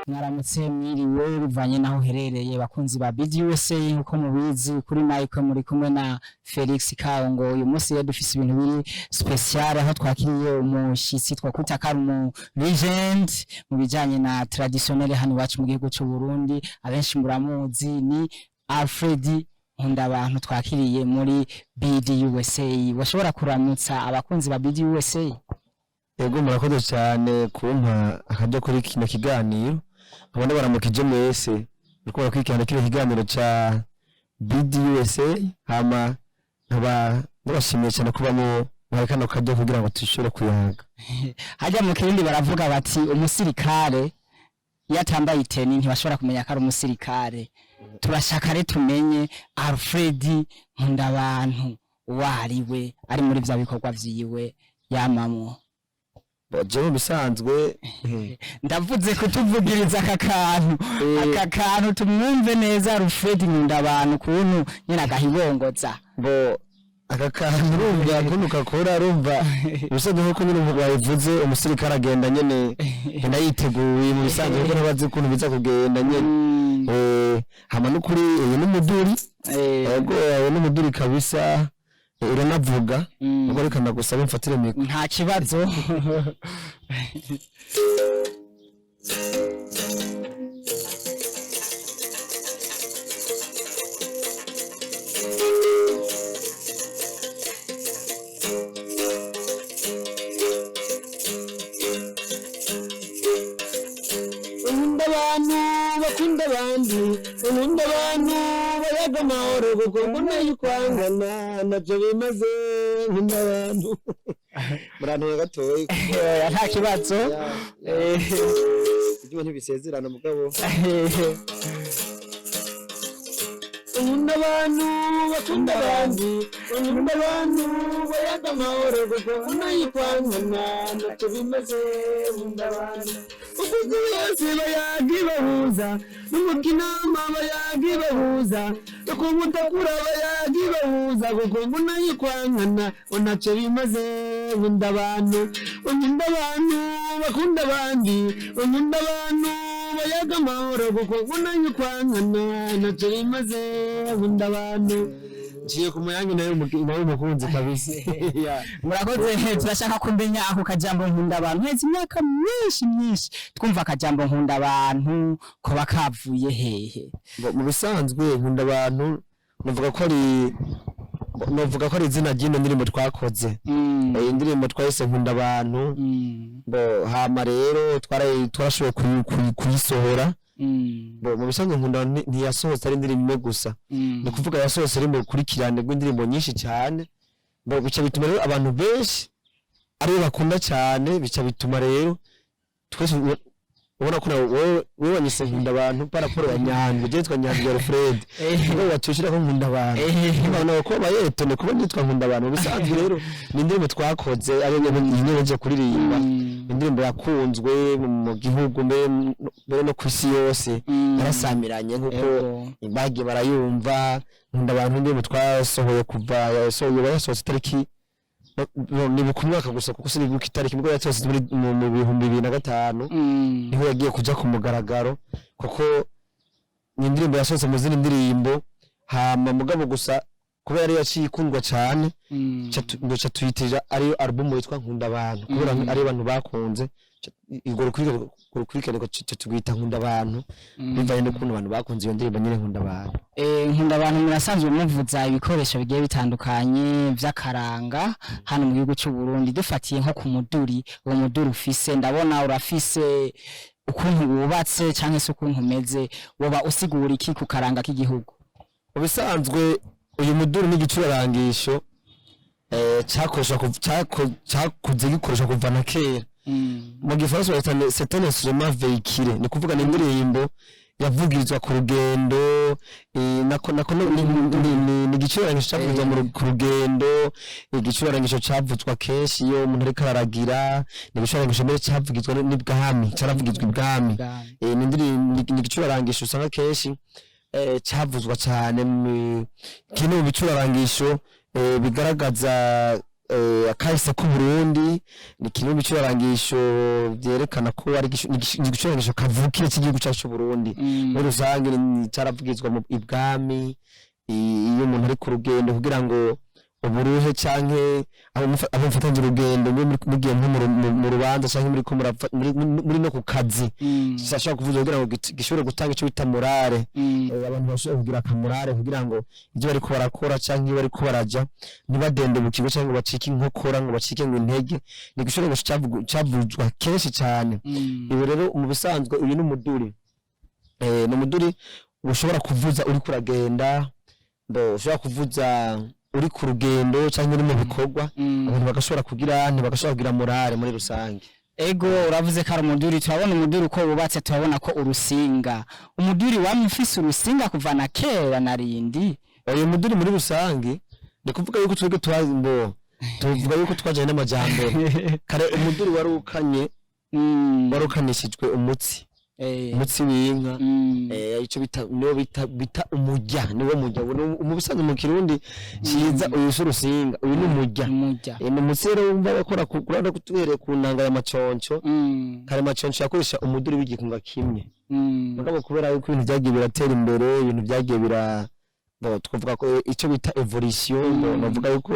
Mwaramutse, mwiriwe, bivanye naho uherereye, bakunzi ba BDUSA. Nkuko mubizi, kuri micro muri kumwe na Felix Kaongo. Uyu munsi rero dufise ibintu biri special, aho twakiriye umushitsi twakwita ko ari umu legend mu bijanye na traditionnel hano iwacu mu gihugu c'u Burundi. Abenshi muramuzi, ni Alfred Nkundabantu twakiriye muri BDUSA. Washobora kuramutsa abakunzi ba BDUSA? Yego, murakoze cyane kumpa akaryo kuri kino kiganiro. Nkaba ndabaramukije mwese uriko barakurikirana kino kiganiro ca BDUSA. Hama nkaba ndabashimiye cyane kuba mu muhaye kano karyo kugira ngo dushobore kuyaga. Hajya mu Kirundi baravuga bati: "Umusirikare iyo atambaye iteni ntibashobora kumenya ko ari umusirikare." Turashaka rero tumenye Alfred Nkundabantu uwo ari we, ari muri vya bikorwa vyiwe yamamwo. Bo, jewe mu bisanzwe Ndavuze kutuvugiriza aka kantu, aka kantu tumwumve neza Alfred Nkundabantu, kuntu nyene agahibongoza. Bo, aka kantu urumva ukuntu kakora, urumva ibisanzwe nkuko nyine wabivuze, umusirikare agenda nyene, genda yiteguye mu bisanzwe, kuko ntabazi ukuntu biza kugenda nyene. Hama n'ukuri uyu n'umuduri. Yego, uyu n'umuduri kabisa. Uranavuga. Ubwo reka ndagusaba mfatire micro. Nta kibazo. Nkunda abantu bakunda abandi, nkunda abantu bayaga amahoro, kuko mbona yuko angana nabyo bimaze. Nkunda abantu, murantuye gatoyi. Nta kibazo. Ibyuma ntibisezerana mugabo. Nkunda abantu bakunda abandi, nkunda abantu bayaga amahoro, kuko mbona yuko angana ntacyo bimaze. Nkunda abantu uko yose bayaga ibahuza, n'umukinama bayaga ibahuza, no kumutakura bayaga ibahuza, kuko mbona yuko angana ntacyo bimaze. Nkunda abantu, nkunda abantu bakunda abandi, nkunda abantu bayaga amahoro, kuko mbona yuko angana ntacyo bimaze. Nkunda abantu. Ngiye ku muyange nawe, nawe umukunzi kabisa. Yeah. Murakoze. Turashaka kumenya ako kajambo "nkunda abantu". Heze imyaka myinshi myinshi twumva akajambo "nkunda abantu", koba kavuye hehe? Mu bisanzwe nkunda abantu novuga ko ari izina ry'ino ndirimbo twakoze. Iyi ndirimbo twahise "Nkunda Abantu". Bo, hama rero twarashoboye kuyisohora. Bo, mu bisanzwe "Nkunda Abantu" ntiyasohotse ari indirimbo imwe gusa. Ni ukuvuga yasohotse ari mu rukurikirane rw'indirimbo nyinshi cyane. Bo, bica bituma rero abantu benshi aribo bakunda cyane, bica bituma rero twese ubona ko nawe wowe wanyise "Nkunda Abantu" par rapport ya Nyandwi. Je nitwa Nyandwi Alfred, ngo wacushira ko "Nkunda Abantu". Nkabona ko bayerekana kuba nitwa "Nkunda Abantu". Mu bisanzwe rero ni indirimbo twakoze ariyo nyene nje kuririmba. Indirimbo yakunzwe mu gihugu, mbere no ku isi yose. Yarasamiranye nkuko bagiye barayumva. "Nkunda Abantu", indirimbo twasohoye kuva yasohoye, yasohotse itariki nibuka umwaka gusa kuko sinibuka itariki, nibwo yasohotse mu 2005. Niho yagiye kuja ku mugaragaro, kuko ni indirimbo yasohotse mu zindi ndirimbo. Hama mugabo gusa kubera ariyo yaciye ikundwa cane, ca tuyitirira ariyo album yitwa "Nkunda Abantu", kubera ariyo abantu bakunze. Urwo rukurikirane ca tugwita "Nkunda Abantu", bivanye n'ukuntu abantu bakunze iyo ndirimbo nyene "Nkunda Abantu". Nkunda Abantu, murasanzwe muvuza ibikoresho bigiye bitandukanye vy'akaranga hano mu gihugu c'u Burundi. Dufatiye nko ku muduri, uwo muduri ufise, ndabona urafise ukuntu wubatse canke se ukuntu umeze, woba usigura iki ku karanga k'igihugu? Mu bisanzwe uyu muduri n'igicurarangisho cyakuze gikoreshwa kuva na kera. Mu gifaransa bayita c'est un instrument véhiculé, ni kuvuga ni indirimbo yavugirizwa ku rugendo. Nako ni igicurarangisho cyavugirizwa ku rugendo, igicurarangisho cyavuzwa kenshi iyo umuntu ariko araragira. Ni igicurarangisho mbere cyavugizwa n'ibwami, cyaravugizwa ibwami. Ibwami. Ni indirimbo, ni igicurarangisho usanga kenshi cyavuzwa cyane kimwe mu bicurarangisho bigaragaza Akahise k'Uburundi ni kimwe mu bicurangisho vyerekana ko ari igicurangisho kavukire cy'igihugu cyacu c'Uburundi. Muri rusange caravugizwa mu ibwami, iyo umuntu ari ku rugendo kugira ngo uburuhe canke abo mufatanyije urugendo, mugiye nko mu rubanza canke muriko muri no ku kazi, gishobora kuvuza kugira ngo gishobore gutanga ico bita morale. Abantu bashobora kugira akamorale kugira ngo ibyo bariko barakora canke iyo bariko baraja ntibadendebukirwe canke ngo bacike inkokora, ngo bacike ngo intege. Ni igikoresho cavuzwa kenshi cane. Ibi rero mu bisanzwe uyu ni umuduri, ni umuduri ushobora kuvuza uriko uragenda, bo ushobora kuvuza uri ku rugendo canke uri mu bikorwa, abantu bagashobora kugira ntibagashobora kugira morale muri rusange. Ego, uravuze ko ari umuduri. Turabona umuduri uko wubatse, turabona ko urusinga, umuduri wamye ufise urusinga kuva na kera na rindi. Uyu muduri muri rusange ni kuvuga yuko twebwe mbo tuvuga yuko twajanye n'amajambere. Kare umuduri wari ukanye, wari ukanishijwe umutsi, umutsi w'inka. Ico bita, niwo bita umurya, niwo murya. Mu bisanzwe mu Kirundi ciza uyu si urusinga, uyu ni umurya. Umurya. Ni umutsi rero wumva bakora kuranda kutuhereye ku nanga ya Maconco. Kare Maconco yakoresha umuduri w'igikunga kimwe. Mugabo kubera yuko ibintu vyagiye biratera imbere, ibintu vyagiye bira bo twavuga ko ico bita evolution, bo bavuga yuko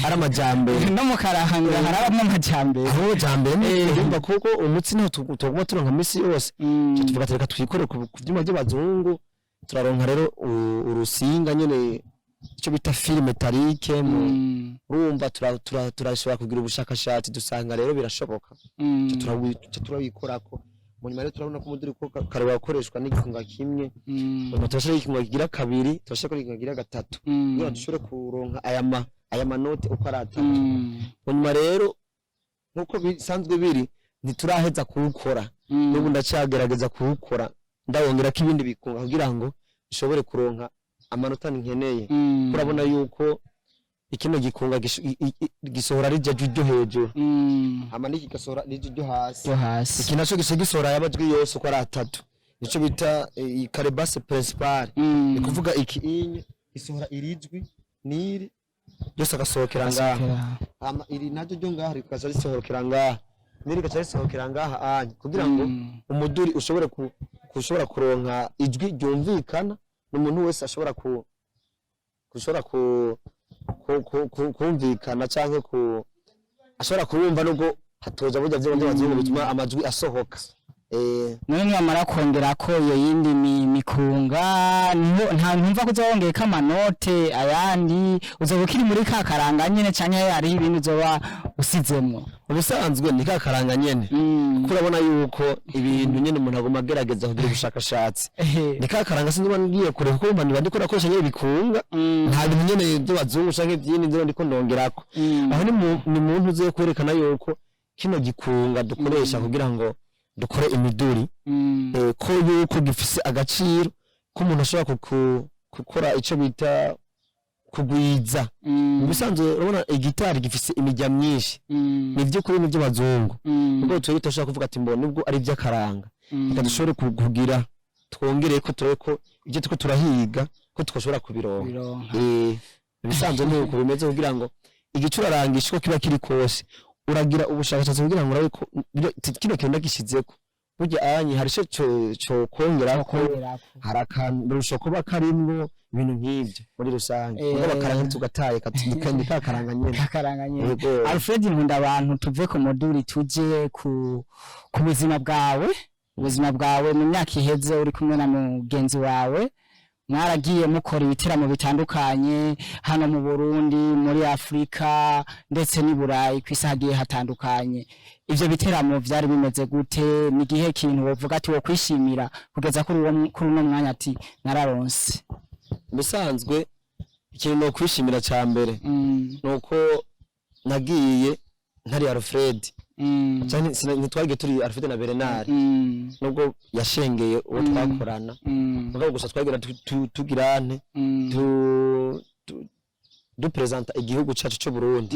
ari amajambere. No mu karahanga harabamwo amajambere. Aho amajambere ni urumva kuko umutsi niho tuguma turonka misi yose. Ico tuvuga ati reka twikore ku vyuma by'abazungu. Turaronka rero urusinga nyene, ico bita fil métallique. Urumva turashobora kugira ubushakashatsi, dusanga rero birashoboka. Ico turabikorako. Mu nyuma rero turabona ko umuduri ko kare wakoreshwa n'igikunga kimwe, nyuma turashira igikunga kigira kabiri, turashira igikunga kigira gatatu, kugira ngo dushobore kuronka aya manote uko ari atatu. Mu nyuma rero nkuko bisanzwe biri, ntituraheza kuwukora. N'ubu ndacyagerageza kuwukora, ndawongerako ibindi bikunga kugira ngo nshobore kuronka amanota nkeneye. Urabona yuko ikino gikunga gisohora rija jwi ryo hejuru, hama n'iki gisohora rija ryo hasi. Ryo hasi. Iki naco gica gisohora ay'amajwi yose uko ari atatu, nico bita calebasse principale. Ni kuvuga iki inye gisohora iri jwi n'iri ryose agasohokera ngaha, hama iri naryo ryo ngaha rikaza risohokera ngaha, n'iri rigaca risohokera ngaha anya, kugira ngo umuduri ushobore kushobora kuronka ijwi ryumvikana n'umuntu wese ashobora ku kushobora ku ku- ku- ku- kumvikana canke ku ashobora kuwumva, nubwo hatoza burya vyo by'abazungu bituma amajwi asohoka. None niwamara kongera ko iyo yindi mikunga, nta ntumva ko uzoba wongeyeko amanote ayandi, uzoba ukiri muri ka karanga nyene canke hariho ibindi uzoba usizemwo? Ubusanzwe ni ka karanga nyene, kuko urabona yuko ibintu nyene umuntu aguma agerageza kugira ubushakashatsi. Ni ka karanga, sinzi ngiye kure, kuko urumva niba ndiko nakoresha nyene bikunga, nta bintu nyene by'abazungu canke ivyindi nzi ndiko ndongerako. Aho ni muntu uziye kwerekana yuko kino gikunga dukoresha kugira ngo dukore imiduri, ko yuko gifise agaciro ko umuntu ashobora gukora ico bita kugwiza. Mu bisanzwe urabona igitari gifise imirya myinshi. Ni ivy'ukuri ni ivy'abazungu, ubwo twebwe turashobora kuvuga ati mbona nubwo ari ivy'akaranga, reka dushobore kugira twongere ko turabe ko ibyo turiko turahiga ko twoshobora kubironka. Bironka. Ibisanzwe ni uko bimeze, kugira ngo igicurarangisho uko kiba kiri kose uragira ubushakashatsi kugira ngo urabe ko kino kintu ndagishizeko burya anye hari ico co kongerako. Kongerako. Hari akarusho kuba karimwo ibintu nk'ivyo muri rusange. Mugabo akaranga ntitugataye, ni ka karanga nyene. Kakaranga nyene. Yego. Alfred nkunda abantu, tuve ku muduri tuje ku buzima bwawe. Ubuzima bwawe mu myaka iheze, uri kumwe na mugenzi wawe, mwaragiye mukora ibitaramo bitandukanye hano mu Burundi, muri Afrika ndetse n'i Burayi, ku isi hagiye hatandukanye. Ivyo biteramo vyari bimeze gute? Ni igihe kintu wovuga ati wokwishimira kugeza kuri uno mwanya ati nararonse? Musanzwe ikintu nokwishimira ca mbere nuko nagiye ntari Alfred, canke ntitwagiye turi Alfred na Bernard, nubwo yashengeye uwo twakorana. Mugabo gusa twagira tugira nte, dupresenta igihugu cacu c'u Burundi,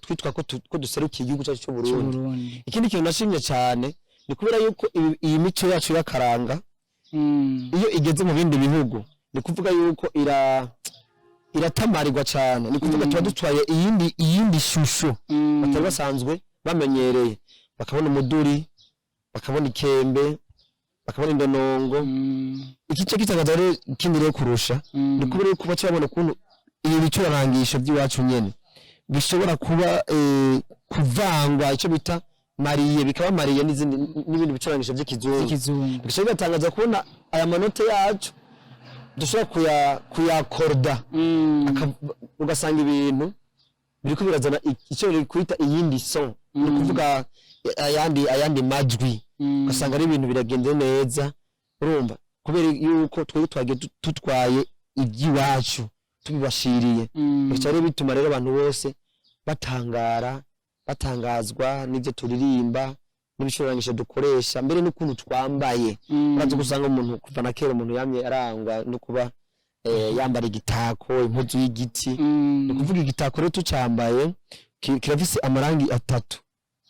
twitwa ko duserukiye igihugu cacu c'u Burundi. C'Uburundi. Ikindi kintu nashimye cane ni kubera yuko iyi mico yacu y'akaranga, iyo igeze mu bindi bihugu, ni kuvuga yuko ira Iratamarirwa cyane. Ni kuvuga tuba dutwaye iyindi shusho batari basanzwe bamenyereye, bakabona umuduri, bakabona ikembe, bakabona indonongo. Igice gitangaza rero, ikindi rero kurusha, ni kubera yuko baca babona ukuntu ibi bicurarangisho by'iwacu nyene bishobora kuba kuvangwa, icyo bita marié, bikaba marié n'izindi, n'ibindi bicurangisho by'ikizungu. Ikizungu. Bigaca bigatangaza kubona aya manote yacu dushobora kuyakorda, ugasanga ibintu biriko birazana icyo biri kwita iyindi son, ni ukuvuga ayandi majwi, ugasanga ari ibintu biragenze neza. Urumva, kubera yuko twebwe twagiye tutwaye iby'iwacu tubibashiriye, bica rero bituma rero abantu bose batangara, batangazwa n'ibyo turirimba n'ibicurangisho dukoresha, mbere n'ukuntu twambaye. Uraza gusanga umuntu kuva na kera, umuntu yamye arangwa no kuba yambara igitako, impuzu y'igiti. Ni ukuvuga igitako rero tucambaye kirafise amarangi atatu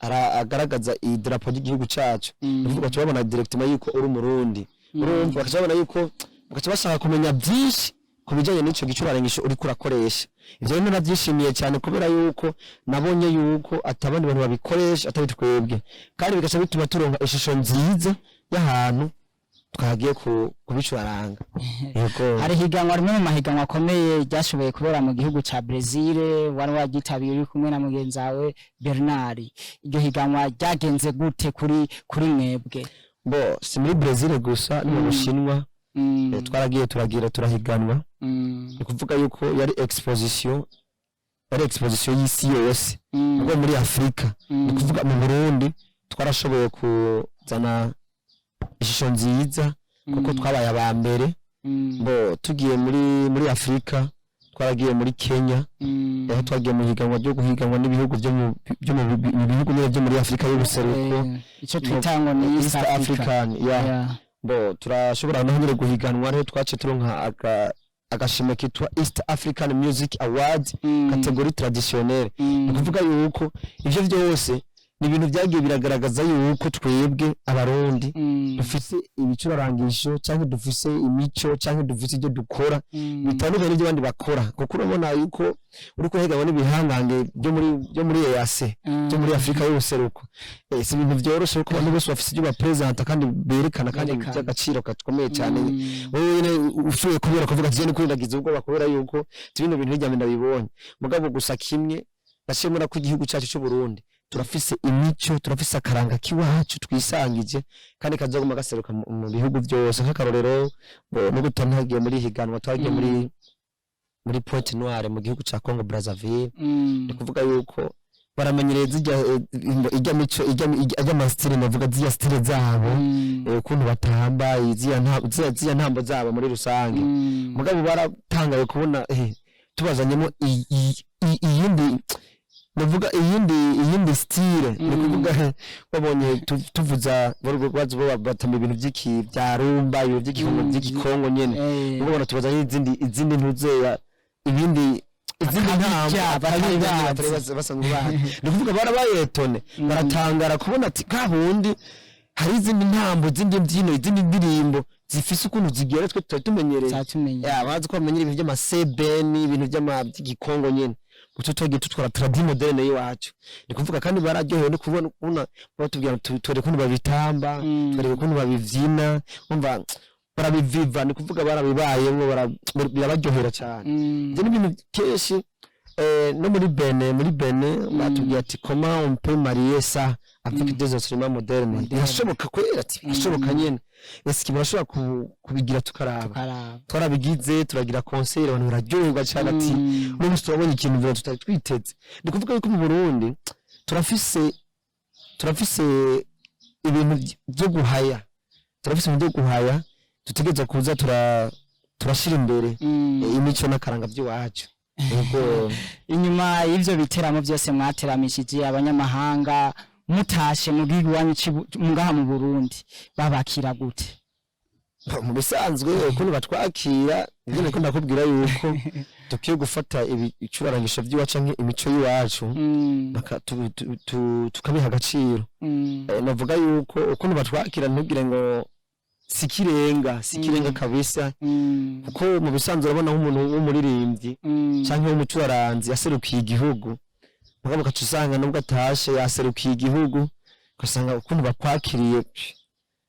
agaragaza idarapo ry'igihugu cacu. Ni ukuvuga baca babona directement yuko uri Umurundi. Urumva, bakaca babona yuko, bakaca bashaka kumenya byinshi ku bijanye n'ico gicurarangisho uriko urakoresha. Ivyo rero navyishimiye cyane, kubera yuko nabonye yuko atabandi bantu babikoresha atari twebwe, kandi bigaca bituma turonka ishusho nziza y'ahantu twagiye kubicuraranga. Yego. Hari higanwa, rimwe mu mahiganwa akomeye ryashoboye kubera mu gihugu ca Brazil, wari waryitabiriye uri kumwe na mugenzi wawe Bernard. Iryo higanwa ryagenze gute kuri mwebwe? Bo, si muri Brazil gusa, no mu Bushinwa. Twaragiye, turagira, turahiganwa. Ni kuvuga yuko yari exposition y'isi yose, ubwo muri Afurika, ni kuvuga mu Burundi, twarashoboye kuzana ishusho nziza kuko twabaye aba mbere. Bo, tugiye muri Afurika, twaragiye muri Kenya, aho twagiye mu higanwa ryo guhiganwa n'ibihugu byo mu bihugu nyine byo muri Afurika y'ubuseruko. Ico twita ngo ni East East Africa. African, yeah. Bo, turashobora naho nyine guhiganwa, rero twaciye turonka agashimwe kitwa East African Music Award, catégorie traditionnelle. Ni ukuvuga yuko ivyo vyose ni ibintu vyagiye biragaragaza yuko twebwe Abarundi dufise ibicurarangisho, canke dufise imico, canke dufise ibyo dukora bitandukanye n'ibyo abandi bakora, kuko urabona yuko uriko uhiganwa n'ibihangange byo muri EAC, byo muri Afurika y'ubuseruko. Si ibintu vyoroshe, kuko abantu bose bafise ibyo bapresenta kandi berekana kandi Berekana. by'agaciro gakomeye cyane. Wowe nyene ushoboye kubera kuvuga ati ni kurindagiza ubwoba, kubera yuko bino bintu hirya ndabibonye. Mugabo gusa kimwe naciye mbona ko igihugu cyacu cy'u Burundi turafise imico, turafise akaranga k'iwacu twisangije, kandi kazoguma gaseruka mu bihugu byose. Nk'akarorero, no gutanagiye muri higanwa, twagiye muri Pointe Noire mu gihugu ca Congo Brazzaville. Ni kuvuga yuko baramenyereye zijya ijya mico, ijya ama style, navuga ziriya style zabo, ukuntu batamba ziriya ntambo zabo muri rusange. Mugabo baratangaye kubona tubazanyemo iyindi, navuga iyindi style. Ni kuvuga babonye tuvuza, bazi bo batamba ibintu by'iki bya rumba, ibintu by'igikongo, by'igikongo nyene. Ubwo tubazanye izindi ntuzeya, ibindi, izindi ntambo Akabirya, batari akabirya bazi. Batari basanzwe bazi. Ni kuvuga barabaye étonnés, baratangara kubona ati kabundi hari izindi ntambo, izindi mbyino, izindi ndirimbo zifise ukuntu zigera twe tutari tumenyereye. Zatumenye. Ya, bazi ko bamenyera ibintu by'amasebeni, ibintu by'igikongo nyene, utu twagiye tutwara tradi moderne y'iwacu. Ni kuvuga kandi bararyohewe no kubona batubwira twereke ukuntu babitamba, twereke ukuntu babivyina. Umva, barabiviva, ni kuvuga barabibayemwo, birabaryohera cyane. Ivyo ni ibintu kenshi no muri Benin batubwiye ati: "Comment on peut marier ça avec des instruments modernes?" Moderne. Birashoboka kwera, ati birashoboka nyene. Ese murashobora kubigira tukaraba? Tukaraba. Twarabigize, turagira concert, abantu bararyoherwa cyane, ati uno munsi turabonye ikintu vyo tutari twiteze. Ni kuvuga yuko mu Burundi turafise ibintu byo guhaya, turafise ibintu byo guhaya dutegereza kuza turashira imbere, imico n'akaranga by'iwacu. Yego. Inyuma y'ivyo biteramo byose mwateramishije abanyamahanga, mutashe mu gihugu iwanyu ngaha mu Burundi, babakira gute? Mu bisanzwe ukuntu batwakira, ibyo niko ndakubwira yuko dukwiye gufata ibicurarangisho by'iwacu canke imico y'iwacu, tukabiha agaciro. Navuga yuko ukuntu batwakira, ntugire ngo Sikirenga, sikirenga kabisa, kuko mu bisanzwe urabona nk'umuntu w'umuririmbyi canke w'umucuraranzi yaserukiye igihugu, mugabo ugaca usanga nubwo atashe yaserukiye igihugu, ugasanga ukuntu bakwakiriye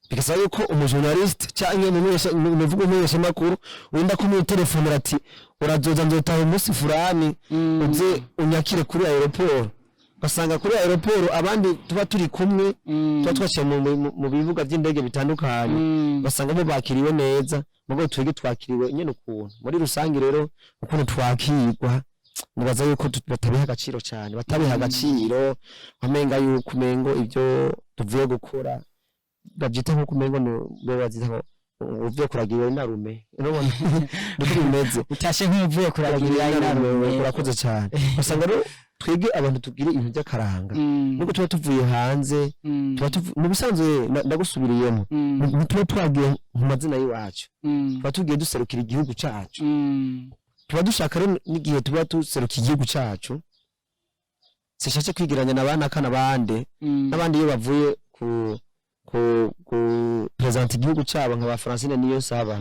bigasaba yuko umujournaliste canke umuvuga umumenyeshamakuru wenda kumutelefonera ati: "Urazoza, nzotaha umunsi fulani, uze unyakire kuri aéroport." Ugasanga kuri aéroport abandi tuba turi kumwe, tuba twaciye mu bibuga by'indege bitandukanye, ugasanga bo bakiriwe neza, mugabo twebwe twakiriwe nyene ukuntu. Muri rusange rero, ukuntu twakirwa, nibaza yuko batabiha agaciro cyane, batabiha agaciro, wamenga yuko umengo ibyo tuvuye gukora babyita nko kumengo bo bazita ngo uvuye kuragira inarume. Urabona niko bimeze. Utashe nk'uvuye kuragirira inarume. Urakoze cyane. Usanga rero twebwe abantu tugira ibintu by'akaranga, nubwo tuba tuvuye hanze, tuba mu bisanzwe ndagusubiriyemo, tuba twagiye mu mazina y'iwacu, tuba tugiye duserukira igihugu cacu. Tuba dushaka rero n'igihe tuba duserukiye igihugu cacu, sishatse kwigiranya na banaka n'abandi, n'abandi iyo bavuye ku presenta igihugu cabo, nka ba Francine niyo saba,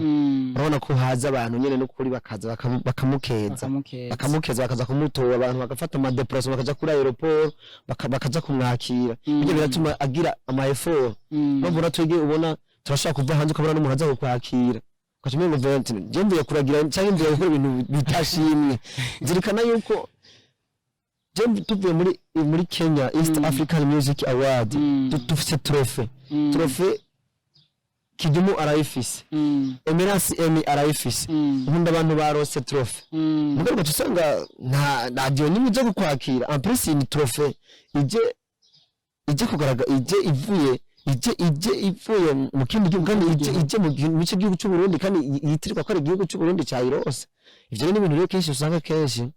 urabona ko haza abantu nyene n'ukuri bakaza bakamukeza. Bakamukeza. Bakamukeza, bakaza kumutora, abantu bagafata ama déplacement, bakaja kuri aéroport, bakaja kumwakira. Ibyo biratuma agira ama effort. Urumva twebwe ubona turashobora kuva hanze, ukabona n'umuntu aza kukwakira, ugaca umengo Valentine, je mvuye kuragira canke mvuye gukora ibintu bitashimwe. Nzirikana yuko je tuvuye muri Kenya, East African Music Award, dufise trophée. Trophée Kidumu arayifise, Emerance Emi arayifise, ubundi abantu barose trophée, mugabo ugaca usanga nta radio nimwe ije kukwakira. En plus ni trophée ije kugaragara, ije ivuye mu kindi gihugu, kandi ije mu gice gihugu cy'u Burundi, kandi yitirirwa ko ari igihugu cy'u Burundi cyayirose. Ivyo rero ni ibintu rero kenshi usanga kenshi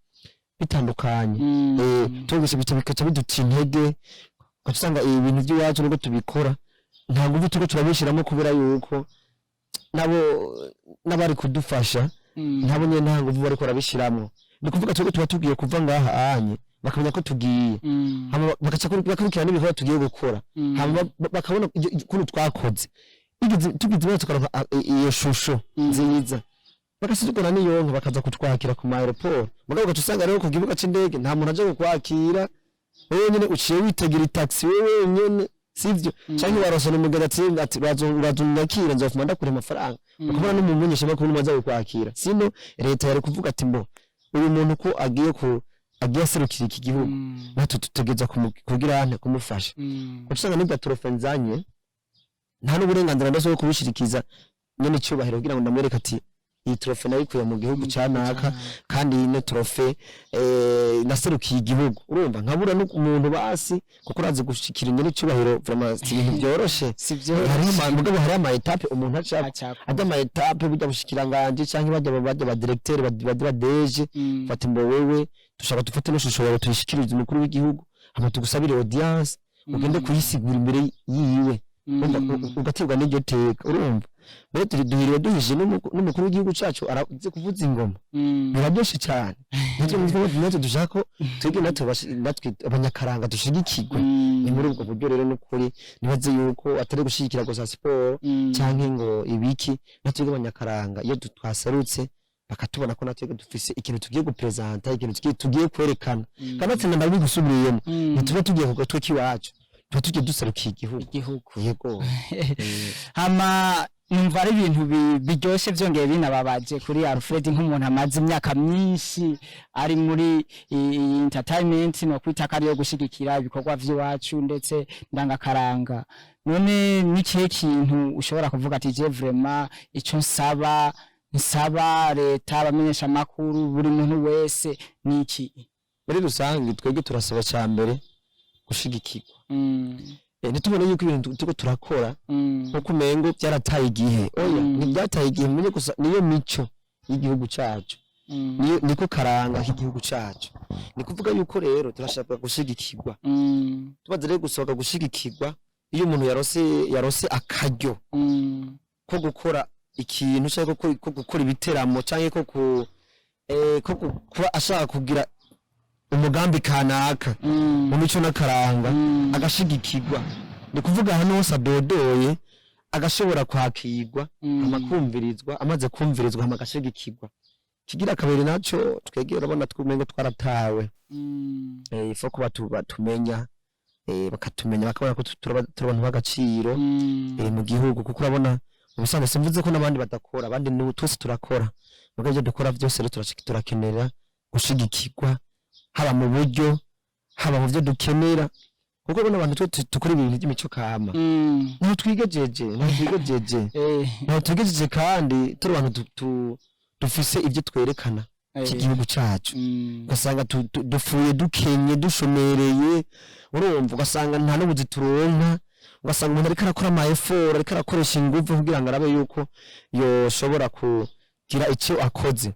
bitandukanye. Twese bica bikaca biduca intege, ugaca usanga ibi bintu by'iwacu nubwo tubikora nta nguvu turiko turabishiramo, kubera yuko nabo n'abari kudufasha nabo nyene nta nguvu bariko barabishiramwo. Ni kuvuga twebwe tuba tugiye kuva ngaha anye, bakamenya ko tugiye, hama bagaca bakurikirana n'ibikorwa tugiye gukora, hama bakabona ukuntu twakoze. Tugize imana tukaronka iyo shusho nziza, bagasigura n'iyonka, bakaza kutwakira ku ma aéroport. Mugabo ugaca usanga rero ku kibuga c'indege nta muntu aje kukwakira, wewe nyene uciye witegera itaxi wewe wenyene, sivyo? Canke warosana umugeni ati uraza unyakire, nzofuma ndakura amafaranga. Ukabona n'umumenyeshamakuru n'umwe aza kukwakira. Sino leta yari kuvuga ati: "Mbo uyu muntu ko agiye aserukira iki gihugu, natwe tutegereza kugira ante kumufasha." Uca usanga n'ibya trophée nzanye nta n'uburenganzira ndose bwo kubishirikiza nyene icyubahiro, kugira ngo ndamwereke ati: "Iyi trophée nayikuye mu gihugu ca naka, kandi iyi ni trophée naserukiye igihugu." Urumva nkabura n'umuntu basi, kuko urazi gushikira nyene icyubahiro vraiment si ibintu byoroshe. Si byo. Hariho mugabo hariho ama étapes umuntu acako. Acako. Ajya ama étapes burya bushikiranganje canke bajya ba directeur, ba DG, fata imbo wewe dushaka dufate n'ishusho yawe tuyishikirize umukuru w'igihugu, hama tugusabire audience, ugende kuyisigura imbere yiwe. Urumva, ugaterwa n'iryo teka. Urumva mbere turi duhiriwe duhije n'umukuru w'igihugu cacu arazi kuvuza ingoma. Biraryoshe cyane. Natwe dushaka ko twebwe natwe abanyakaranga dushigikirwe. Ni muri ubwo buryo rero n'ukuri nibaze yuko atari gushigikira gusa siporo canke ngo ibiki, natwe abanyakaranga iyo twaserutse bakatubona ko natwe dufise ikintu tugiye gupresenta, ikintu tugiye kwerekana, kandi atsinda ndabigusubiriyemo, ntituba tugiye ku gatwe k'iwacu, tuba tugiye duserukiye igihugu. Igihugu. Yego. Hama numva ari ibintu biryoshe, byongeye binababaje kuri Alfred nk'umuntu amaze imyaka myinshi ari muri iyi entertainment, no kwita ko ariyo gushigikira ibikorwa vy'iwacu ndetse ndangakaranga. None n'ikihe kintu ushobora kuvuga ati: "Je vraiment ico nsaba leta, abamenyesha amakuru, buri muntu wese ni iki?" Muri rusange twebwe turasaba cya mbere gushigikirwa. Ntitubone yuko ibintu turiko turakora nkuko umengo byarataye igihe. Oya, ntibyataye igihe. Mumenye gusa niyo mico y'igihugu cacu, niyo niko karanga k'igihugu cacu. Ni kuvuga yuko rero turashaka gushigikirwa. Tubaze rero gusohoka gushigikirwa, iyo umuntu yarose akaryo ko gukora ikintu cyangwa ko gukora ibiteramo cyangwa ko kuba ashaka kugira umugambi kanaka mu mico n'akaranga, agashigikirwa, ni kuvuga ahantu hose adodoye. Agashobora kwakirwa, hama kumvirizwa, amaze kumvirizwa hama agashigikirwa. Kigira kabiri naco, twegera urabona twumengo twaratawe. Il faut kuba batumenya, bakatumenya, bakabona ko turi abantu b'agaciro mu gihugu, kuko urabona mu bisanzwe simvuze ko n'abandi badakora, abandi ni twese turakora, mugabo ibyo dukora byose rero turakenera gushigikirwa, haba mu buryo, haba mu byo dukenera, kuko urabona abantu twe dukora ibintu by'imico kama, ntaho twigejeje, ntaho twigejeje, kandi turi abantu dufise ibyo twerekana cy'igihugu cacu. Ugasanga dupfuye dukenye, dushomereye, urumva, ugasanga nta n'ubuzi turonka, ugasanga umuntu ariko arakora ama effort, ariko arakoresha inguvu kugira ngo arabe yuko yoshobora kugira icyo akoze.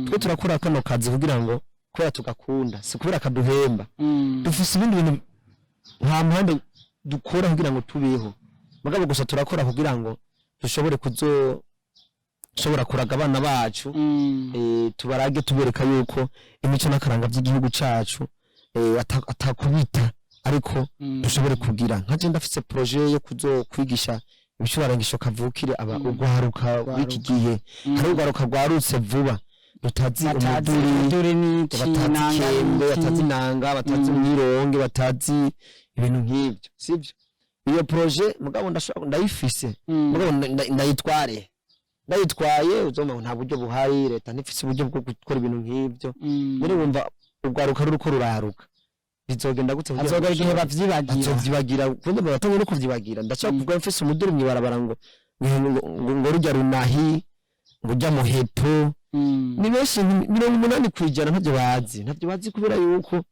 Twe turakora kano kazi kugira ngo kubera tugakunda, si kubera kaduhemba. Dufise ibindi bintu nta mpande dukora kugira ngo tubeho, mugabo gusa turakora kugira ngo dushobore kuzo shobora kuraga abana bacu, tubarage, tubereka yuko imico n'akaranga by'igihugu cacu atakubita, ariko dushobore kugira nka je ndafise projet yo kuzokwigisha ibicurarangisho kavukire aba urwaruka w'iki gihe. Hari urwaruka rwarutse vuba rutazi batazi umuduri, umuduri n'iki, batazi inanga ikembe, n'iki. Batazi inanga, batazi umwironge, batazi ibintu nk'ibyo, sibyo? Iyo projet mugabo ndashobora, ndayifise, mugabo ndayitware, ndayitwaye uzoma nta buryo buhari, leta ntifise uburyo bwo gukora ibintu nk'ibyo. Muri wumva urwaruka ruriko ruraruka, bizogenda gute kugira ngo Hazogera igihe bavyibagira. Bazovyibagira, kundi batangiye no kuvyibagira. Ndashaka kuvuga mfise umuduri mw'ibarabara ngo rujya runahi, ngo ujya muheto. Ni benshi, 80% ntabyo bazi, ntabyo bazi kubera yuko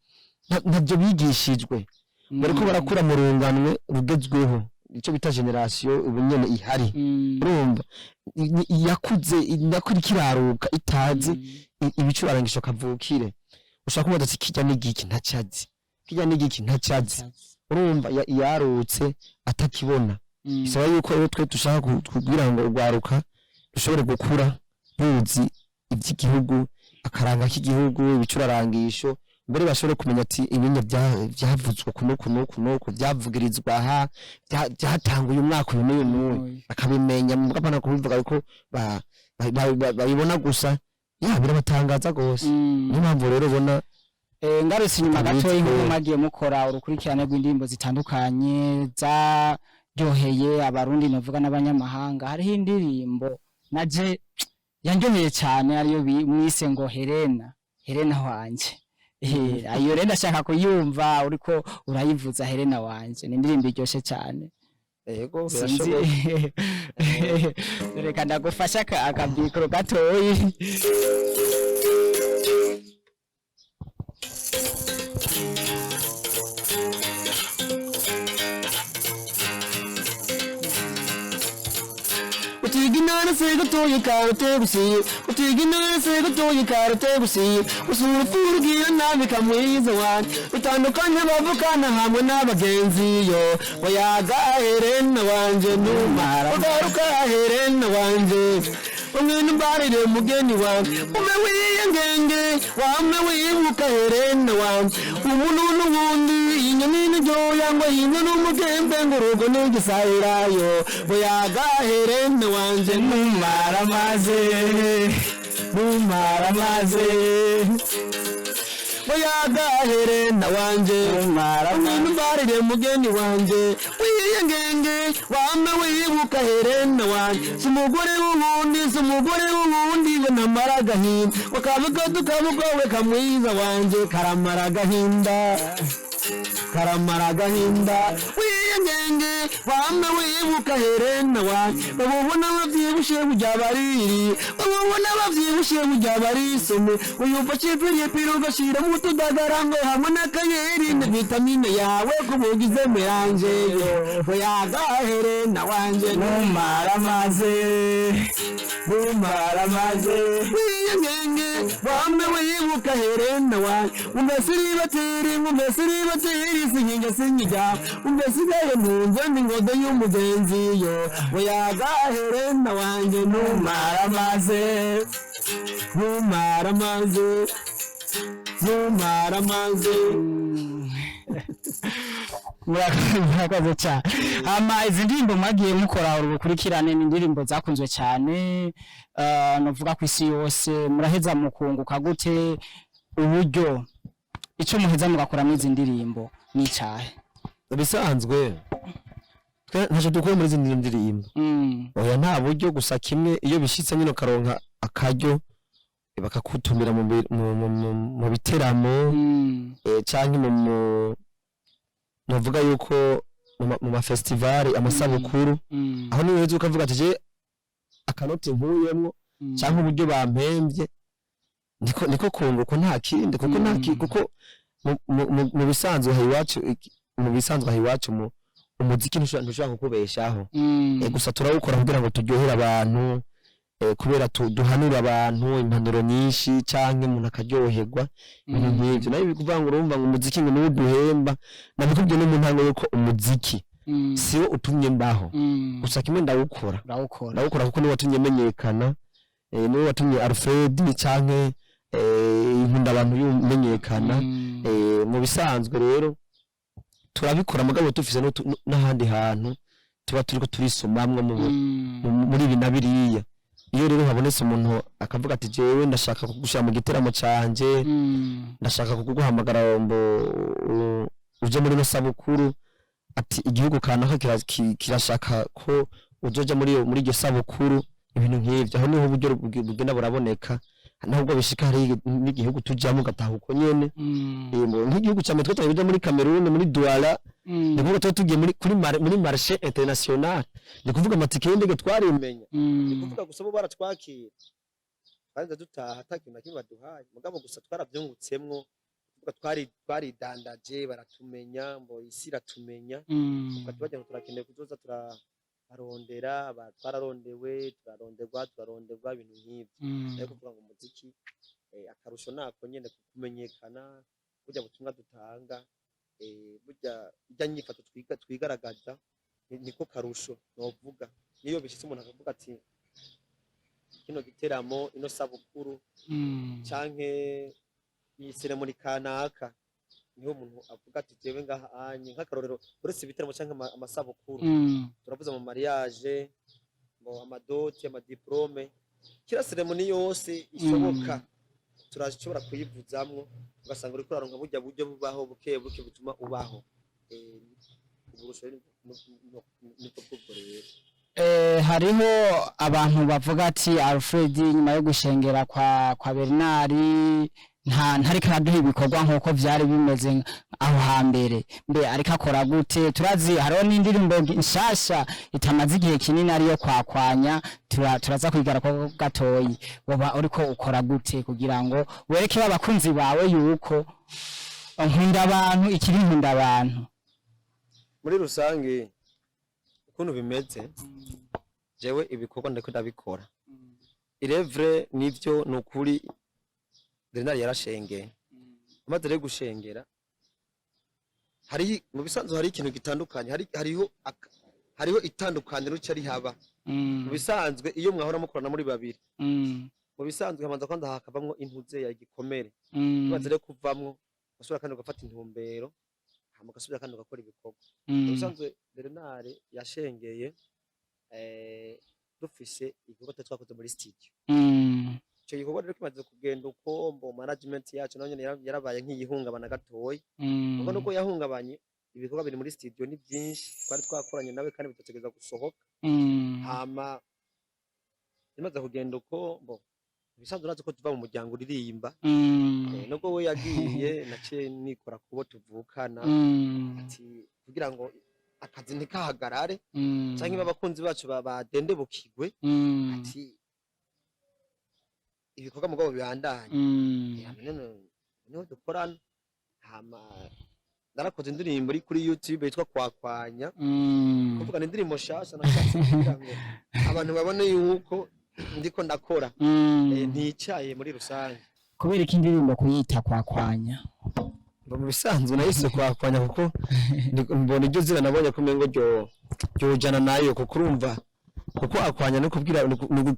ntabyo bigishijwe. Bariko barakura mu runganwe rugezweho, icyo bita génération ubu nyene ihari. Urumva yakuze nakuri kiraruka itazi ibicurarangisho kavukire. Ushobora kubaza ati kijya n'igiki, ntacazi, kijya n'igiki, ntacazi. Urumva yarutse atakibona. Bisaba yuko rero twe dushaka kugira ngo urwaruka rushobore gukura ruzi iby'igihugu, akaranga k'igihugu, ibicurarangisho, mbere bashobore kumenya ati ibinya byavuzwe kuno kuno kuno byavugirizwa aha, byatanguye umwaka uyu n'uyu n'uyu, bakabimenya mu bwapana kubivuga, ariko babibona gusa ya birabatangaza rwose. Niyo mpamvu rero ubona Ngarutse inyuma Tubizi gatoya, inkuru mwagiye mukora urukurikirane rw'indirimbo zitandukanye zaryoheye Abarundi, novuga n'abanyamahanga. Hariho indirimbo naje yanryoheye cyane, ariyo mwise ngo Helena, Helena wanje. Iyo rero ndashaka kuyumva uriko urayivuza, Helena wanje. Ni indirimbo iryoshe cyane. Yego. Sinzi. Birashoboka. Reka ndagufasha akabikoro gatoyi. Utiga inara se gatoya karate gusiye, utiga inara se gatoya karate gusiye, usura ufurugira nabi kamwiza wanje, utandukanye bavukana hamwe n'abagenzi yo wayaga. Helena wanje, numara ugaruka, Helena wanje, umwene mbarire mugeni wanje, ume wiyengenge wame wibuka, Helena wanje, umuntu n'uwundi, inyoni n'iryoya ngo inyo n'umugembe ngo urugo n'igisahirayo buyaga. Helena wanje, numara maze, numara maze, buyaga, Helena wanje, umwene mbarire mugeni wanje, wiyengenge wame wibuka, Helena wanje, si umugore w'uwundi, si umugore w'uwundi ngo ntamara agahinda, wakabuga tukabugowe kamwiza wanje, karamara agahinda, karamara agahinda, wiyengenge wame wibuka, Helena wanje, babubona bavyibushe burya bariri, babubona bavyibushe burya barisome, uyumva cipiripiri ugashira mu tudagara ngo hamwe n'akayeri na vitamine yawe kubugize mélange yo oyaga. Helena wanje, numara maze, numara maze, wiyengenge wame wibuka, Helena wanje, umbe siribatiri, umbe siribatiri, sinkinga sinkijya, umbe sigaye ntunze n'ingodo y'umugenzi yo oyaga. Helena wanje, numara maze, numara maze, numara maze. Murakoze cyane. Hama izi ndirimbo mwagiye mukora urukurikirane ni indirimbo zakunzwe cyane, novuga ku isi yose. Muraheza mukunguka gute? Uburyo ico muheza mugakoramo izi ndirimbo ni icahe? Bisanzwe twe ntacyo dukora muri izi ndirimbo. Oya, nta buryo. Gusa kimwe, iyo bishitse nyine ukaronka akaryo bakakutumira mu biteramo canke mu navuga yuko mu ma festival, amasabukuru, aho niho uheza ukavuga ati: "Je akanoti nkuyemwo canke uburyo bampemvye niko kunguka, nta kindi." Kuko nta kuko mu bisanzwe aha iwacu mu bisanzwe aha iwacu mu umuziki ntushobora kukubeshaho. Gusa turawukora kugira ngo turyohere abantu, kubera duhanura abantu impanuro nyinshi canke umuntu akaryoherwa, ibintu nk'ivyo. Nayo bikuvuga ngo urumva ngo umuziki ngo niwo uduhemba, nabikubwiye no mu ntango yuko umuziki siwo utumye mbaho. Gusa kimwe, ndawukora. Urawukora. Ndawukora kuko niwo watumye menyekana, niwo watumye Alfred canke Inkunda Abantu yumenyekana. Mu bisanzwe rero turabikora, mugabo dufise n'ahandi hantu tuba turiko turisomamwo muri ibi na biriya. Iyo rero habonetse umuntu akavuga ati: "Jewe ndashaka kugushira mu giteramo canje, ndashaka kuguhamagara ngo uje muri no sabukuru," ati: "Igihugu kanaka kirashaka ko uzoja muri iryo sabukuru," ibintu nk'ivyo, aho niho uburyo bugenda buraboneka. Nubwo bishika hari n'igihugu tujamo ugataha uko nyene. Nk'igihugu ca mbere twataye kuja muri Cameroon, muri Douala, ni kuvuga tuba tugiye muri marché international, ni kuvuga amatike y'indege twarimenya, ni kuvuga gusa bo baratwakira, twarinze dutaha ata kintu na kimwe baduhaye. Mugabo gusa twaravyungutsemwo, kuvuga twaridandaje, baratumenya, ngo isi iratumenya. Tukaca bagira ngo turakeneye kuzoza turabarondera, twararondewe, turaronderwa, turaronderwa, ibintu nk'ivyo. Ariko kuvuga ngo umuziki, akarusho nako nyene kumenyekana, burya butumwa dutanga, burya irya nyifato twigaragaza, niko karusho novuga. Niyo bishitse umuntu akavuga ati: "Kino giteramo, ino sabukuru canke iyi cérémonie kanaka," niho umuntu avuga ati: "Jewe ngaha anye." Nk'akarorero, uretse ibiteramo canke amasabukuru, turavuza mu mariage, mu ama dot, ama diplôme, kira cérémonie yose ishoboka turashobora kuyivuzamwo, ugasanga uriko uraronka burya buryo bubaho buke buke butuma ubaho. Uburusho nibwo bwubwo rero. Hariho abantu bavuga ati: "Alfred nyuma yo gushengera kwa Bernard ntariko araduha ibikorwa nkuko vyari bimeze aho hambere. Mbe ariko akora gute?" Turazi hariho n'indirimbo nshasha itamaze igihe kinini, ariyo Kwakwanya, turaza kwigara ko gatoyi. Woba uriko ukora gute kugira ngo wereke abakunzi bawe yuko Nkunda Abantu ikiri Nkunda Abantu? Muri rusange ukuntu bimeze, jewe ibikorwa ndiko ndabikora irevre, nivyo, ni ukuri Bernard yarashengeye. Amaze rero gushengera, hari mu bisanzwe hari ikintu gitandukanye, hariho itandukaniro rica rihaba. Mu bisanzwe iyo mwahora mukorana muri babiri, mu bisanzwe hamanza kwanza hakavamwo intuze ya igikomere. Tumaze rero kuvamwo, ugasubira kandi ugafata intumbero, hama ugasubira kandi ugakora ibikorwa. Mu bisanzwe Bernard yashengeye, dufise igikorwa twari twakoze muri studio. Ico gikorwa rero kimaze kugenda uko, mbo management yacu nayo nyene yarabaye nk'iyihungabana gatoyi. Kuko nuko yahungabanye, ibikorwa biri muri studio ni byinshi twari twakoranye nawe kandi bitategereza gusohoka. Hama bimaze kugenda uko, mbo ibisanzwe urazi ko tuva mu muryango uririmba. Nubwo we yagiye, naciye nikora kubo tuvukana, ati kugira ngo akazi ntikahagarare canke abakunzi bacu badendebukirwe, ati ibikorwa mugabo bibandanye. None niho dukorana. Hama narakoze indirimbo iri kuri YouTube yitwa Kwakwanya. Kuvuga ni indirimbo nshasha nashatse kugira ngo abantu babone yuko ndiko ndakora, nticaye muri rusange. Kubera ko indirimbo kuyita Kwakwanya? Mu bisanzwe nahise Kwakwanya kuko mbona iryo zina nabonye ko umengo ryo ryojana nayo, kuko urumva kuko akwanya no kubwira ni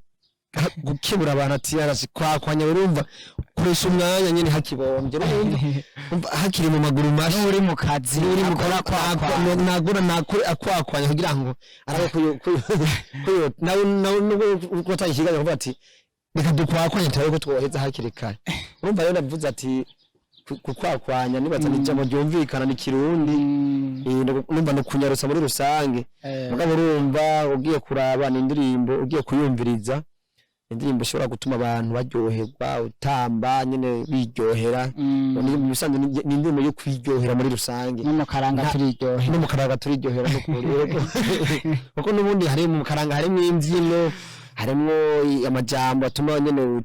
gukebura abantu ati: "Yarasi kwakwanya." Urumva. Koresha umwanya nyene hakibombye, urumva? Umva, hakiri mu maguru masha. N'uri mu kazi uri mu akora kwakwa. Nagura nakore akwakwanya kugira ngo arabe ko nawe nubwo uriko utanga ikiganiro kuvuga ati reka dukwakwanye turabe ko twoheza hakiri kare. Urumva rero navuze ati kukwakwanya nibaza ni ijambo ryumvikana, ni Kirundi. Numva ni ukunyarutsa muri rusange. Mugabo urumva ugiye kuraba, ni indirimbo ugiye kuyumviriza, indirimbo ishobora gutuma abantu baryoherwa, utamba nyene biryohera. Ni mu bisanzwe ni indirimbo yo kwiryohera muri rusange. No mu karanga turiryohe. No mu karanga turiryohera n'ukuri, yego. Kuko n'ubundi hari mu karanga harimo imbyino, harimo amajambo atuma nyene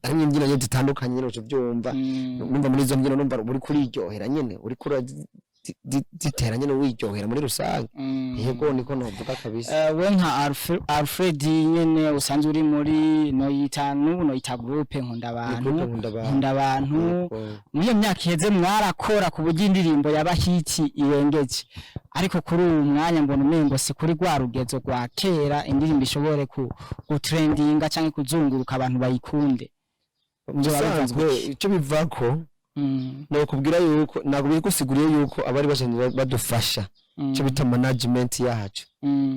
harimo imbyino nyene zitandukanye nyene, uca uvyumva. Numva muri izo mbyino, numva uri kuriryohera nyene, uri zitera nyene, wiryohera muri rusange. Yego, niko novuga kabisa. We nka Alfred nyene usanzwe uri muri noyita, n'ubu noyita groupe Nkunda Abantu. Groupe Nkunda Abantu. Nkunda Abantu. Yego. Muri iyo myaka iheze mwarakora ku buryo indirimbo yaba hit irengeje, ariko kuri uyu mwanya mbona umengo si kuri rwa rugezo rwa kera, indirimbo ishobore ku gutrendinga canke kuzunguruka, abantu bayikunde. Mu bisanzwe icyo bivako, nokubwira yuko nakubwira gusiguriye yuko abari basanzwe badufasha, icyo bita management yacu,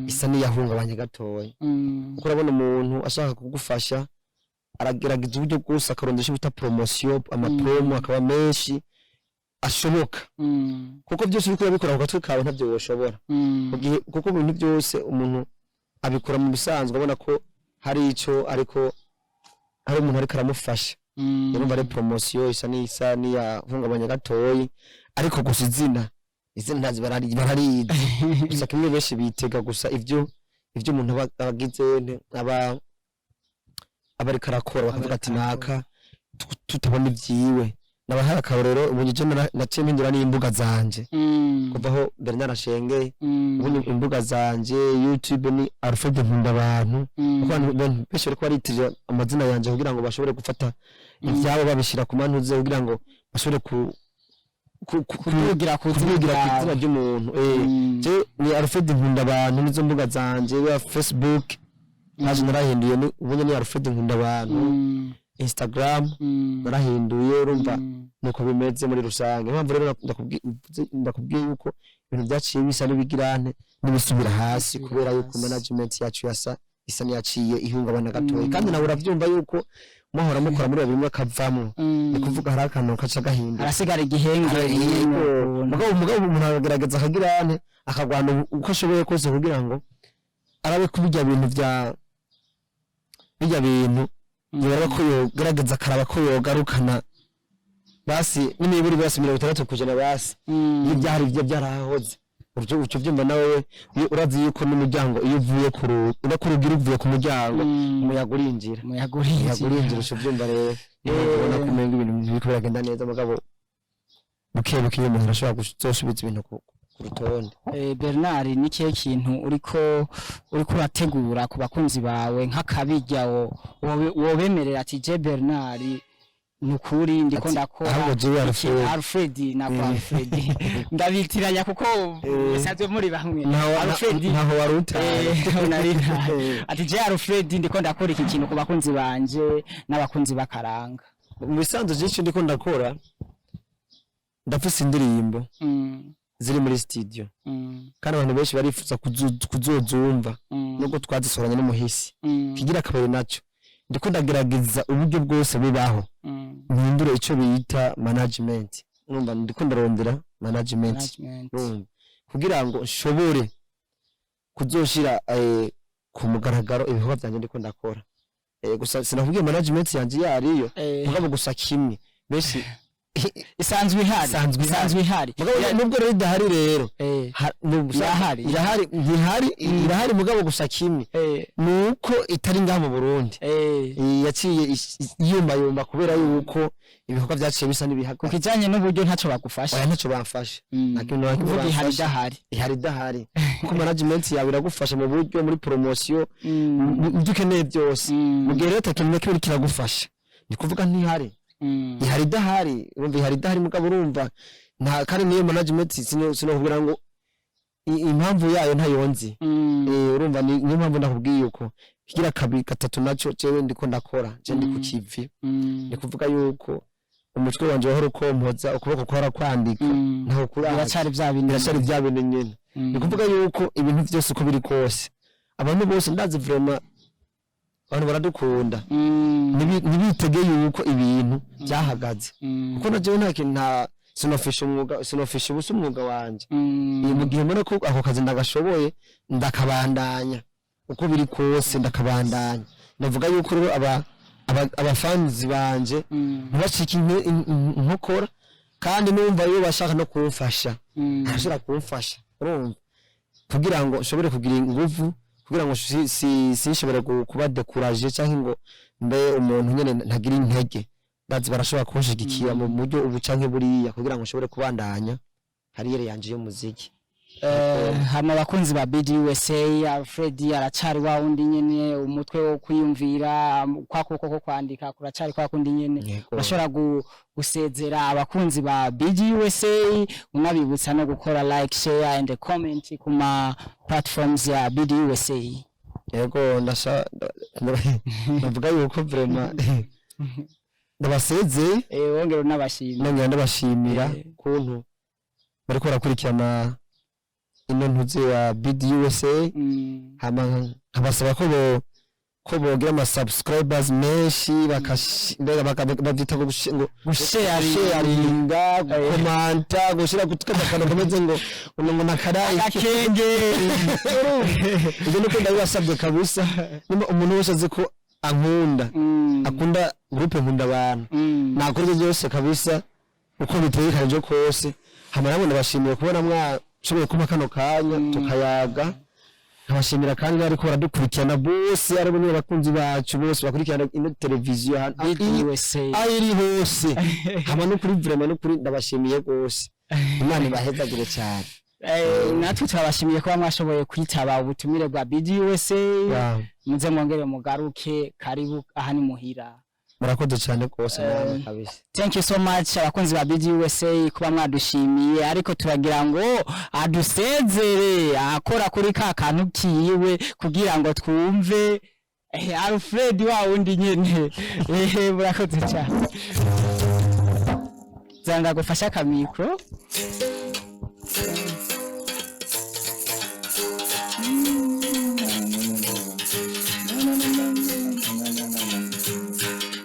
isa n'iyahungabanye gatoya, kuko urabona umuntu ashaka kugufasha aragerageza uburyo bwose, akarondera icyo bita promotion, amapromo akaba menshi ashoboka, kuko byose uriko urabikora ku gatwe kawe ntabyo woshobora. Mu gihe kuko ibintu byose umuntu abikora mu bisanzwe abona ko hari ico, ariko hari umuntu ariko aramufasha. Urumva ari promotion isa n'isa n'iyahungabanya gatoyi, ariko gusa izina ntazi bararizi gusa kimwe benshi bitega gusa ivyo umuntu aba agize aba ariko arakora, bakavuga ati naka tutabona ivyiwe. Nabahaye akarorero, ubu nje naciye mpindura n'imbuga zanje kuva aho mbere narashengeye. Ubu ni imbuga zanje, YouTube ni Alfred Nkunda Abantu, kuko abantu benshi bariko baritirira amazina yanje kugira ngo bashobore gufata ivyabo babishira ku mantuze kugira ngo bashobore kudugira ku kudugira ku izina ry'umuntu. Je ni Alfred Nkunda Abantu, nizo mbuga zanje ya Facebook naje narahinduye, ubu ni Alfred Nkunda Abantu. Instagram narahinduye, urumva? Nuko bimeze muri rusange. Impamvu rero ndakubwiye yuko ibintu byaciye bisa n'ibigirane n'ibisubira hasi, Bisubira kubera yuko hasi. management yacu yasa isa n'iyaciye ihungabana gatoya, kandi nawe uravyumva yuko muhora mukora muri babiri, umwe akavamwo, ni kuvuga hari akantu kaca gahinduka. Harasigara igihengeri nyene ukuntu. Mugabo umuntu aragerageza akagirane, akagwana uko ashoboye kose kugira ngo arabe ko bijya bintu vya bijya bintu yoraba ko yogerageza, akaraba ko yogarukana basi n'imiburi basi 60% basi iyo byari byo byarahoze. Uco uvyumva nawe, iyo urazi yuko n'umuryango iyo uvuye ku rugi, urakurugira uvuye ku muryango, umuyaga urinjira. Umuyaga Umuyaga urinjira. urinjira, uca uvyumva rero. Niyo mpamvu ubona ko umenga ibintu biriko biragenda neza, mugabo buke buke iyo umuntu arashobora kuzosubiza ibintu ku rutonde. Bernard, ni kihe kintu uriko urategura ku bakunzi bawe nk'akabirya wobemerera ati je Bernard nukuri ndiko Ati, ndakora ahubwo jewe iki? Alfred. Alfred nako Alfred ndabitiranya kuko musanzwe muri bamwe. Alfred. Ntaho wari utaye. Nari ntaye. Ati je Alfred ndiko ndakora iki kintu ku bakunzi banje n'abakunzi bakaranga. Mu bisanzwe byinshi ndiko ndakora, ndafise indirimbo ziri muri studio, kandi abantu benshi barifuza kuzozumva, nubwo twazisoranye n'umuhisi. Kigira kabiri naco, ndiko ndagerageza uburyo bwose bubaho mpindure ico bita management. Urumva ndiko ndarondera management, Management. urumva, kugira ngo nshobore kuzoshira ku mugaragaro ibikorwa vyanje ndiko ndakora. Gusa sinakubwiye management yanje iyo ariyo, mugabo gusa kimwe benshi Isanzwe ihari. Isanzwe ihari. Isanzwe ihari. Mugabo nubwo rero idahari rero, Irahari. Irahari, ntihari, irahari, mugabo gusa kimwe nuko itari ngaha mu Burundi. Yaciye yumbayumba kubera yuko ibikorwa vyaciye bisa Ku n'ibihagaze. kijanye n'uburyo ntaco bagufasha? Oya, ntaco bamfasha. Nta kintu na kimwe Kuvuga ihari bamfasha. idahari. Ihari idahari, kuko management yawe iragufasha mu buryo, muri promotion, mu byo ukeneye byose. Mu gihe rero ata kintu na kimwe kiragufasha, ni kuvuga ntihari. Ihari idahari, urumva, ihari idahari, mugabo urumva nta kandi niyo management sinokubwira ngo impamvu yayo ntayonzi. Urumva niyo mpamvu ndakubwiye uko Kigira kabiri, gatatu naco, jewe ndiko ndakora, je ndi ku kivi. Ni kuvuga yuko umutwe wanje wahora ukompoza, ukuboko kwahora kwandika, ntaho kuraza. Biracari vya bintu. Biracari vya bintu nyene. Ni kuvuga yuko ibintu vyose uko biri kose, abantu bose ndazi, vraiment abantu baradukunda. Ntibitege yuko ibintu byahagaze, kuko na jewe nta kintu, nta sinofisha umwuga, sinofisha ubusa umwuga wanje. Mu gihe mbona ko ako kazi ndagashoboye, ndakabandanya uko biri kose, ndakabandanya. Ndavuga yuko rero abafanzi banje ntibacike inkokora, kandi numva iyo bashaka no kumfasha, arashobora kumfasha, urumva, kugira ngo nshobore kugira inguvu, kugira ngo sinshobore kuba découragé cyangwa ngo mbe umuntu nyene ntagira intege. Bazi barashobora kunshigikira mu buryo ubu canke buriya kugira ngo nshobore kubandanya carrière yanje y'umuziki. Hama abakunzi ba BDUSA, Alfred aracari wa wundi nyene, umutwe wo kwiyumvira, kwa kuboko ko kwandika kuracari kwa kundi nyene. Yego. Urashobora gusezera abakunzi ba BDUSA, unabibutsa no gukora like, share and comment ku ma platforms ya BDUSA. Yego, ndavuga yuko vraiment ndabasezeye. Wongera unabashimira. Nongera ndabashimira kuntu bariko barakurikirana ino ntuze ya BDUSA. Hama nkabasaba ko bogira ama subscribers menshi, mbega bavyita ngo ngo Gusharinga. Gusharinga, gukomanta, gushira gutuka akantu kameze ngo nakarayi. Akenge. Ibyo niko ndabibasabye kabisa. Nimba umuntu wese azi ko ankunda, akunda groupe Nkunda Abantu, nakora ibyo byose kabisa uko bitegekanije kose. Hama namwe ndabashimiye kubona mwashoboye kumpa kano kanya tukayaga. Nkabashimira kandi bariko baradukurikirana bose, ari bo bakunzi bacu bose bakurikirana ino televiziyo ahantu BDUSA. Aho iri hose. Hama n'ukuri, vraiment n'ukuri ndabashimiye rwose, Imana ibahezagire cyane. Natwe turabashimiye kuba mwashoboye kwitaba ubutumire bwa BDUSA. Muze mwongere mugaruke, karibu, aha ni muhira. Murakoze cyane rwose namwe kabisa. Thank you so much abakunzi ba BDUSA kuba mwadushimiye, ariko turagira ngo adusezere akora kuri ka kantu kiwe kugira ngo twumve Alfred wa wundi nyene. Murakoze cyane. Zanga gufasha ka micro.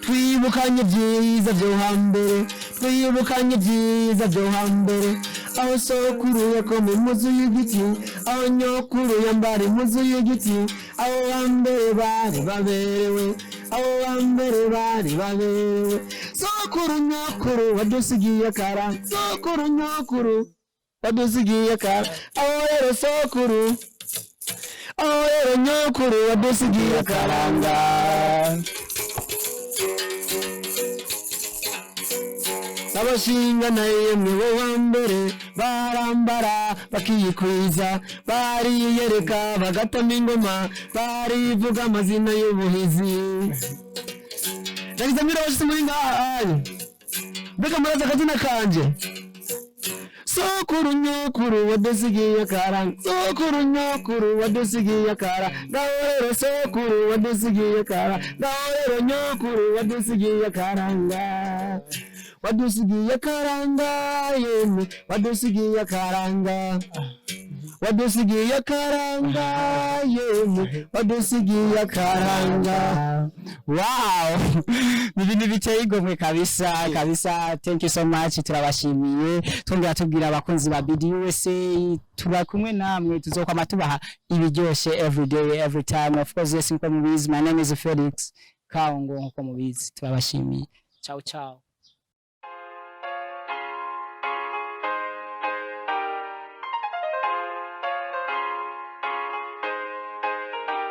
Twibukanye ibyiza byo hambere, twibukanye ibyiza byo hambere, aho sokuru yakoma impuzu y'igiti, aho nyokuru yambara impuzu y'igiti. Aho hambere bari baberewe, aho hambere bari baberewe. Sokuru nyokuru wadusigiye akara, sokuru nyokuru wadusigiye akara. Aho rero sokuru, aho rero nyokuru wadusigiye akaranga. Abashinga na yemwe bo hambere barambara bakiyikwiza, bariyereka bagatama ingoma, barivuga amazina y'ubuhizi. Nagize mbwira abashitsi muri ngaha, mbega murazi akazina kanje? Sokuru nyokuru wadusigiye akara, sokuru nyokuru wadusigiye akara. Ngaho rero sokuru wadusigiye akara, ngaho rero nyokuru wadusigiye akaranga, wadusigiye akaranga, yemwe wadusigiye akaranga, wadusigiye akaranga, yemwe wadusigiye akaranga. Wow, ni ibintu biteye igomwe kabisa kabisa. Thank you so much, turabashimiye. Twongera tubwira abakunzi ba BDUSA, tuba kumwe namwe, tuzokwama tubaha ibiryoshe every day, every time, of course, yes. Nkuko mubizi, my name is Felix Kaongo, nkuko mubizi. Turabashimiye, ciao ciao.